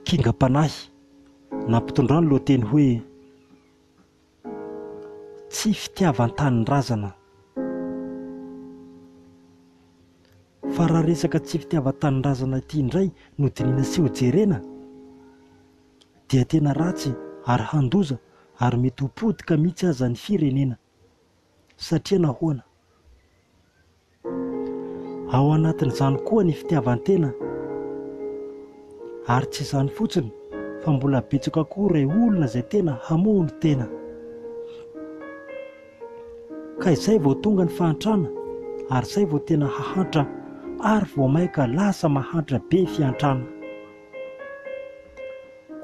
Kingam-panahy, nampitondrany lohateny hoe Tsy fitiavan-tanindrazana. Fa raha resaka tsy fitiavan-tanindrazana ity indray no dinihina sy hojerena dia tena ratsy ary handoza ary mety ho potika mihitsy aza ny firenena. Satria nahoana? Ao anatin'izany koa ny fitiavan-tena. Ary tsy izany fotsiny fa mbola betsaka koa ireo olona izay tena hamono tena. Ka izay vao tonga ny fahantrana ary izay vao tena hahantra ary vao maika lasa mahantra be fiantrana.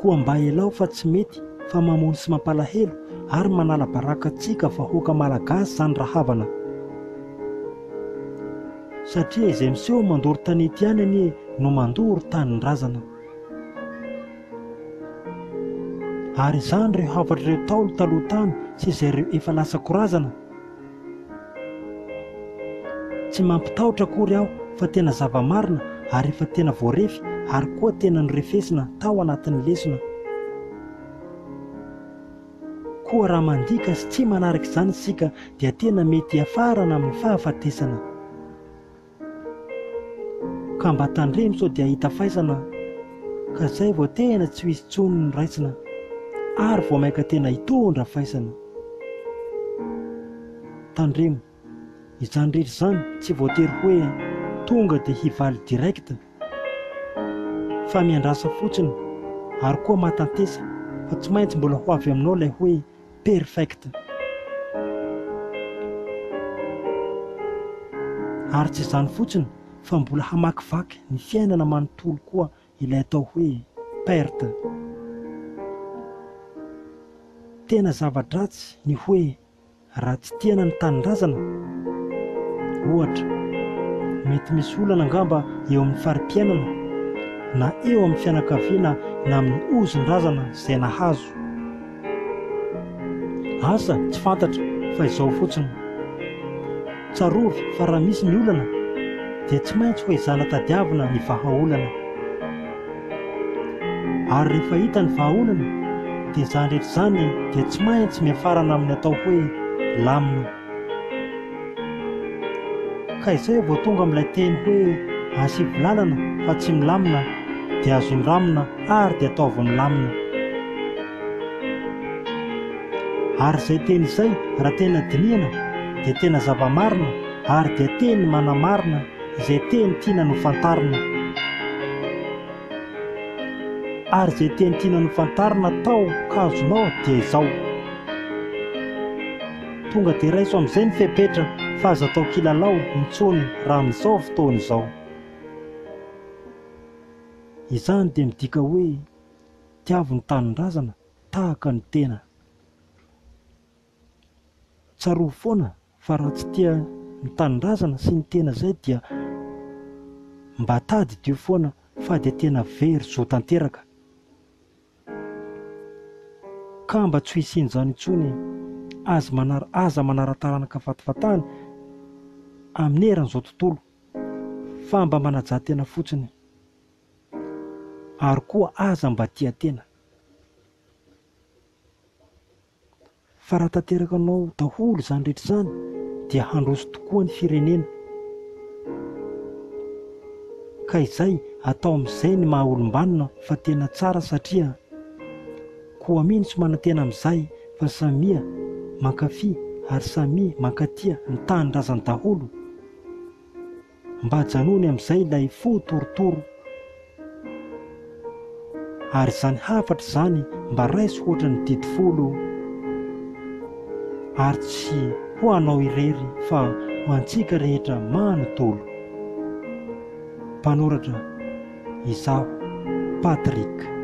Koa mba elao fa tsy mety fa mamono sy mampalahelo ary manala baraka antsika vahoaka malagasy zany rahavana. Satria izay miseho mandoro tanety ihany anie no mandoro tanindrazana. Ary izany ireo hafatr'ireo Ntaolo taloha tany sy izay ireo efa lasa korazana. Tsy mampitahotra akory aho fa tena zava-marina ary efa tena voarefy ary koa tena norefesina tao anatin'ny lesona. Koa raha mandika sy tsy manaraka izany isika dia tena mety hiafarana amin'ny fahafatesana. Ka mba tandremo sao dia hahita faisana ka zay vao tena tsy ho hisy intsony ny raisina ary vao maika tena hitondra faisana. Tandremo, izany rehetra izany tsy voatery hoe tonga dia hivaly direct fa miandrasa fotsiny ary koa mahatantesa fa tsy maintsy mbola ho avy aminao ilay hoe perfect. Ary tsy izany fotsiny fa mbola hamakivaky ny fiainana manontolo koa ilay atao hoe perte. Tena zava-dratsy ny hoe Raha tsy tiana ny tanindrazana, ohatra, mety misy olana angamba eo amin'ny fari-piainana, na eo amin'ny fianakaviana na amin'ny ozon-drazana izay nahazo. Asa, tsy fantatra, fa izao fotsiny. Tsarovy fa raha misy ny olana dia tsy maintsy ho ezahana tadiavina ny vahaolana. Ary rehefa hita ny vahaolana dia izany rehetra izany dia tsy maintsy miafarana amin'ny atao hoe lamina. Ka izay vao tonga amin'ilay teny hoe asivo lalana fa tsy milamina dia azo indramina ary dia ataovy milamina. Ary izay teny izay raha tena dinihana dia tena zava-marina ary dia teny manamarina izay teny tiana nofantarina. Ary izay teny tiana nofantarina tao ka azonao dia izao. Tonga dia raiso amin'izay ny fepetra fa aza atao kilalao intsony raha amin'izao fotoana izao. Izany dia midika hoe tiavo ny tanindrazana tahaka ny tena. Tsarovy foana fa raha tsy tia ny tanindrazana sy ny tena zay dia mba tadidio foana fa dia tena very zo tanteraka. Ka mba tsy ho hisian'izany intsony aza manara aza manara-taranaka fatifatany amin'ny eran'izao tontolo fa mba manajà tena fotsiny ary koa aza mba tia tena. Fa raha tanteraka anao daholo izany rehetra izany dia handroso tokoa ny firenena. Ka izay atao amin'izay ny maha olom-banona fa tena tsara satria koa mino sy manantena amin'izay fa samia mankafy ary samia mankatia ny tanindrazany daholo. Mba ajanony amin'izay ilay fo torotoro. Ary izany hafatra izany mba raiso hoatran'ny didy folo, ary tsy ho anao irery fa ho antsika rehetra manontolo. Mpanoratra, Izaho, Patrick.